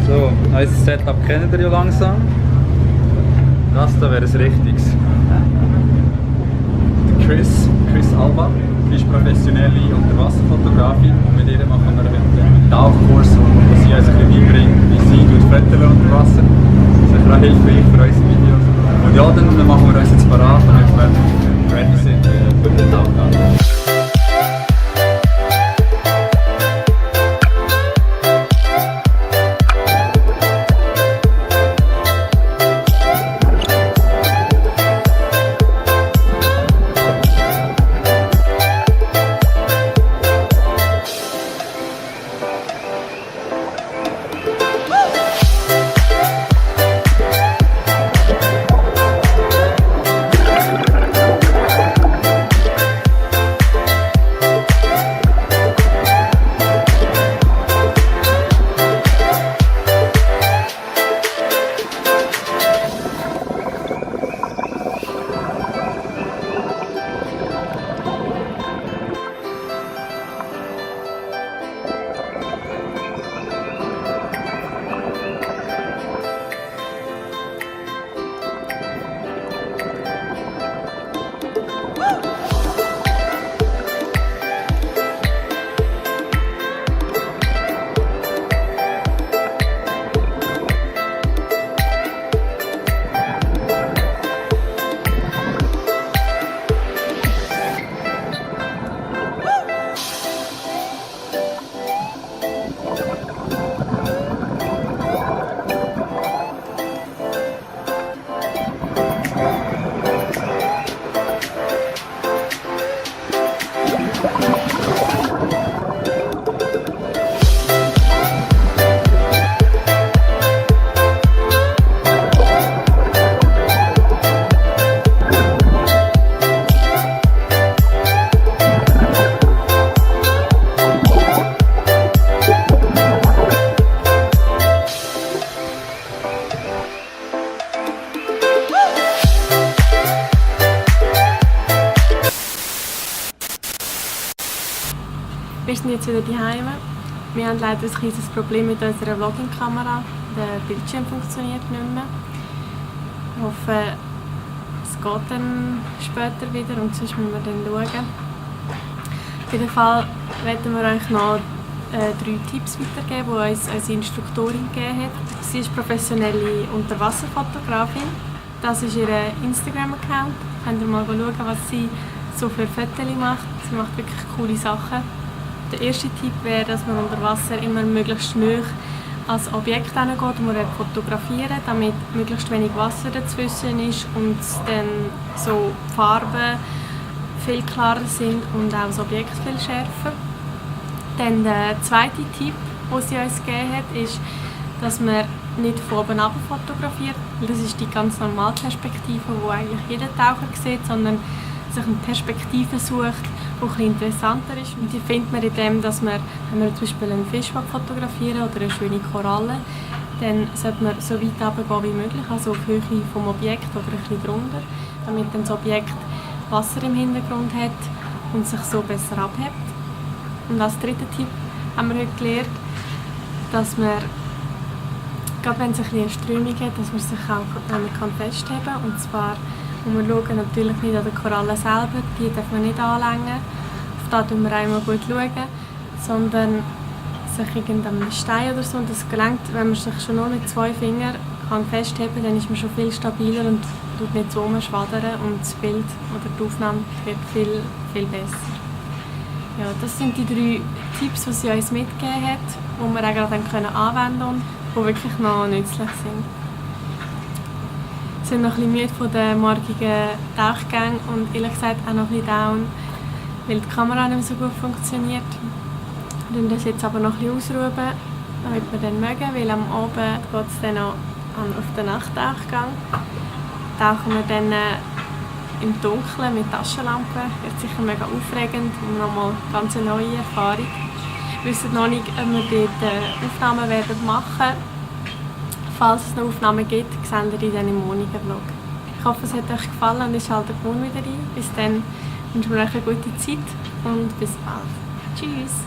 So, unser Setup kennt ihr ja langsam. Das da wäre das Richtiges. Chris Alba, sie ist professionelle Unterwasserfotografin und mit ihr machen wir einen Tauchkurs, wo sie uns ein bisschen beibringt, wie sie fotografiert unter Wasser. Sicher auch hilfreich für unsere Videos. Und ja, dann machen wir uns jetzt parat, damit wir ready sind für den Tauchgang. Wir sind jetzt wieder daheim. Wir haben leider ein kleines Problem mit unserer Vlogging-Kamera. Der Bildschirm funktioniert nicht mehr. Ich hoffe, es geht dann später wieder und sonst müssen wir dann schauen. Auf jeden Fall möchten wir euch noch 3 Tipps weitergeben, die uns unsere Instruktorin gegeben hat. Sie ist professionelle Unterwasserfotografin. Das ist ihr Instagram-Account. Könnt ihr mal schauen, was sie so für Fotos macht. Sie macht wirklich coole Sachen. Der erste Tipp wäre, dass man unter Wasser immer möglichst nahe ans Objekt hingeht und man fotografieren, damit möglichst wenig Wasser dazwischen ist und dann so die Farben viel klarer sind und auch das Objekt viel schärfer. Dann der zweite Tipp, den sie uns gegeben hat, ist, dass man nicht von oben herab fotografiert. Das ist die ganz normale Perspektive, die eigentlich jeder Taucher sieht, sondern sich eine Perspektive sucht, die etwas interessanter ist. Und die findet man in dem, dass man, wenn man zum Beispiel einen Fisch fotografieren oder eine schöne Koralle, dann sollte man so weit runtergehen wie möglich, also auf Höhe vom Objekt oder ein bisschen drunter, damit dann das Objekt Wasser im Hintergrund hat und sich so besser abhebt. Und als dritten Tipp haben wir heute gelernt, dass man, gerade wenn es eine Strömung hat, dass man sich auch festheben kann. Und zwar muss man schauen, natürlich nicht an der Koralle selber, die darf man nicht anlängen. Auf das schauen wir einmal gut, sondern sich irgendeinem Stein oder so. Und das gelangt, wenn man sich schon nur mit 2 Fingern festheben kann, dann ist man schon viel stabiler und tut nicht so rumschwaddern und das Bild oder die Aufnahme wird viel, viel besser. Ja, das sind die 3 Tipps, die sie uns mitgegeben hat, die wir auch gerade anwenden können und die wirklich noch nützlich sind. Wir sind noch ein bisschen müde von den morgigen Tauchgängen und ehrlich gesagt auch noch ein bisschen down, weil die Kamera nicht mehr so gut funktioniert. Wir das jetzt aber noch ein bisschen ausruhen, damit wir dann mögen, weil am Abend geht es dann noch auf den Nachttauchgang. Tauchen wir dann im Dunkeln mit Taschenlampe. Das wird sicher mega aufregend und nochmal eine ganz neue Erfahrung. Wir wissen noch nicht, ob wir dort Aufnahmen machen werden. Falls es noch Aufnahmen gibt, sehen ihr die dann im morgigen Vlog. Ich hoffe, es hat euch gefallen und ihr schaltet morgen wieder ein. Bis dann wünschen wir euch eine gute Zeit und bis bald. Tschüss!